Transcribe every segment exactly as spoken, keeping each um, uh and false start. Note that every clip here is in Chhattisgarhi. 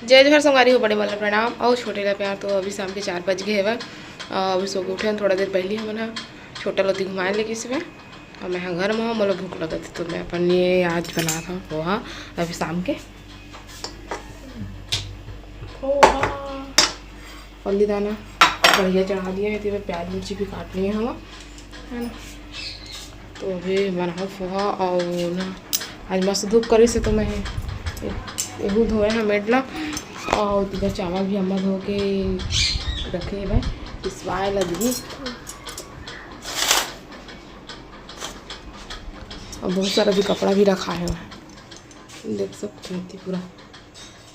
जय जोहार संगवारी हो, बड़े वाला प्रणाम अउ छोटे ला प्यार। तो अभी शाम के चार बज गए हवय, अउ अभी सो के उठे हन थोड़ा देर पहली हमन ह। छोटा लोती घुमाए ले गिस हवय, अउ मैं ह घर म हूँ, मोला भूख लगत हे, तो मैं अपन ये आज बनात हूँ पोहा। अभी शाम के पोहा, फल्ली दाना बढ़िया चढ़ा दिए हे, तेमे प्याज मिर्ची भी काट लिए हवा, है ना। तो अभी बनाओ पोहा। और ना, आज मस्त धूप करिस हे, तो मैं ए-, एहू धोए हे मेड़ ला, और इधर चावल भी अम्मा धो के रखे हे भाई, पिसवाए ला दीदी। और बहुत सारा भी कपड़ा भी रखा है, देख सकते हो, इतनी पूरा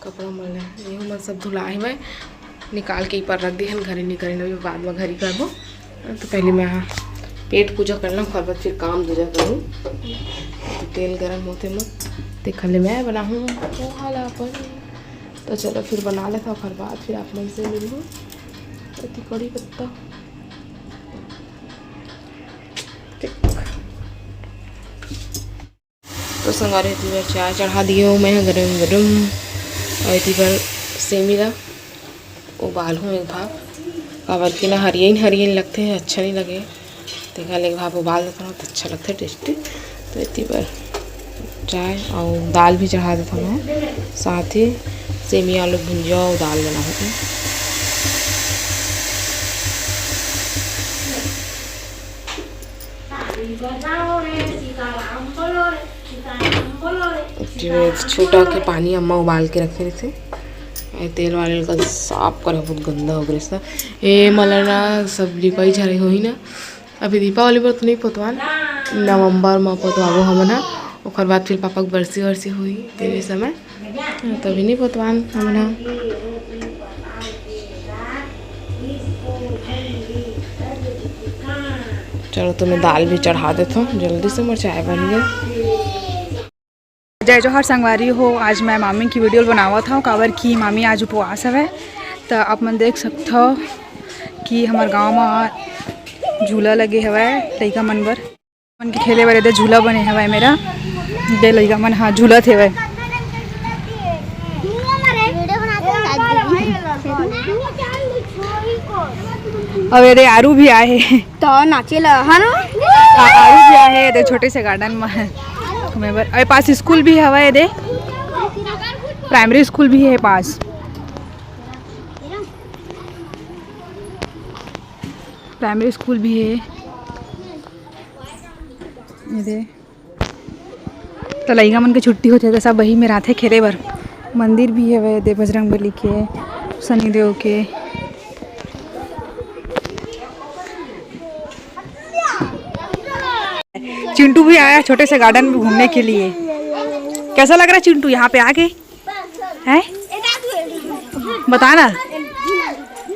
कपड़ा मन ल एहू मन सब धुला हेवय, निकाल के ऊपर रख दिहन, घरे निकरे नवी बाद म घरी करबो। तो पहले मैं हा पेट पूजा कर लूँ, ओकर बाद फिर काम दूजा करूँ। तो तेल गरम होते मत, तेखर ले मैं बनाहूँ पोहा ला अपन। तो चलो फिर बना लेता, ओकर बाद फिर आप मन से मिलूँ। अति कड़ी पत्ता, ठीक। तो संगवारी, एती बर चाय चढ़ा दिए हो मैं ह गरम गरम, और एती बर सेमी ला उबालहूँ एक भाप, काबर कि ना हरियन हरियन लगथे, अच्छा नहीं लगे, तेखर ले एक भाप उबाल देथन तो अच्छा लगथे, टेस्टी। तो एती बर चाय और दाल भी चढ़ा देथन मैं, साथ ही सेमी आलू भुंजिया और दाल बनाहूँ। छोटा के पानी अम्मा उबाल के रखे रहिथे। ए, तेल वाले ला साफ करे, बहुत गंदा हो गए रहिस। ए, मला ना सब लिपाई झारे होही ना, अभी दीपावली बर तो नहीं पोतवान, नवंबर म पोतवाबो हमन ह। ओकर बाद फिर पापा के बरसी वरसी होही, तेने समय तभी नहीं पोतवान हमन ह। चलो, तो मैं दाल भी चढ़ा देथों जल्दी से, मोर चाय बन गया। जय जोहार संगवारी हो, आज मैं मामी की वीडियो बनावत हूँ, काबर की मामी आज उपवास हवय। तो आप मन देख सकथव कि हमर गांव म झूला लगे हवय लइका मन बर। मन के खेले बर एदे झूला बने हवय मेरा। दे लइका मन ह झूलत हेवय। अउ एदे आरू भी आए हे। तो नाचे ला, है ना? आ-, आरू भी आए हे एदे छोटे से गार्डन म घूमे बर। अउ ए पास स्कूल भी हवय एदे, प्राइमरी स्कूल भी हे पास। प्राइमरी स्कूल भी हे एदे। त लइका मन के छुट्टी होथे त सब वही में रहिथे खेले बर। मंदिर भी हवय एदे बजरंग बली के, शनि देव के। चिंटू भी आया छोटे से गार्डन में घूमने के लिए। कैसा लग रहा है चिंटू यहाँ पे आके? हैं? बता ना।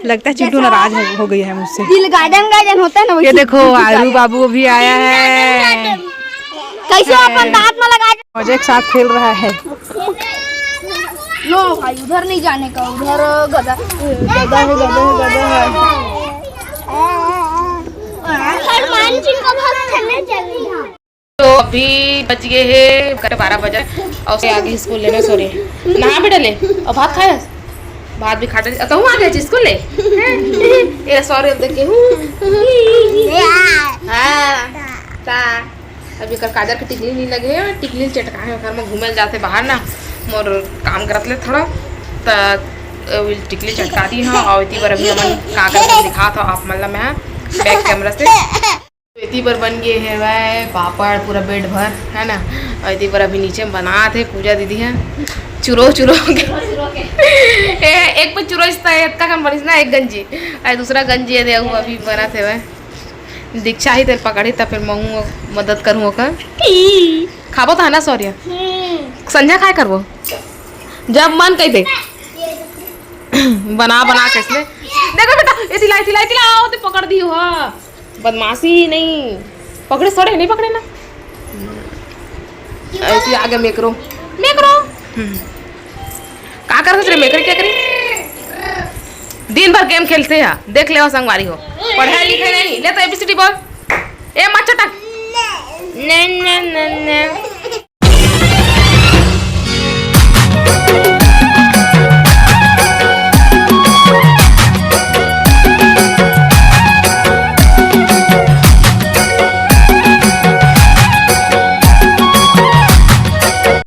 लगता है चिंटू नाराज है, हो गई है मुझसे। दिल गार्डन गार्डन होता है ना, ये वैसे। देखो, आरू बाबू भी आया है। कैसे अपन दांत में लगा। मजे के साथ खेल रहा है। नो भाई, उधर नहीं जाने का, उधर गधा, गधा है, गधा है, गधा है। हनुमान जी को भक्त करने चल रही है। तो अभी बज गए हे घंटा बारह बजे, और से आगे स्कूल लेना, सॉरी, नहा बेटा ले, और भात खाया, भात भी खा डरे, तहूँ आ गया स्कूल ले, ये सॉरी, अब देख के हूँ, हाँ, ता, अभी कर काजर के टिकली नहीं लगे हे, टिकली चटका है, घर में घूमे जाते बाहर ना, मोर काम करत ले थोड़ा, त टिकली चटका दी हाँ, और इतनी बार अभी हमन का करके दिखा था आप, मतलब मैं बैक कैमरा से। तो एती बर बन गए हेवय पापड़ पूरा बेड भर, है ना। और एती बर अभी नीचे में बनात हे पूजा दीदी है, चुरो चुरो के। ए, एक पे चुरो इतना, इतना कम बनिस ना, एक गंजी, और दूसरा गंजी ये देखो अभी बनत हेवय। दीक्षा ही तेल पकड़ी त फिर महू मदद करूँ ओकर। खाबो तो है ना सौर्य? संझा खाए करबो जब मन कही दे। बना बना के इसने। देखो बेटा, ये तिला, तिला, तिला, आओ, ते पकड़ दी हो। बदमाशी नहीं। पकड़े सड़े, नहीं पकड़े ना। ऐसे आगे मेकरो। मेकरो। हम्म। का करत रे मेकर, क्या करी? दिन भर गेम खेलते हैं, देख लेवा संगवारी हो। पढ़े लिखे नहीं, ले तो एबीसीडी बोल। ए, मत चटक। न, न, न, न।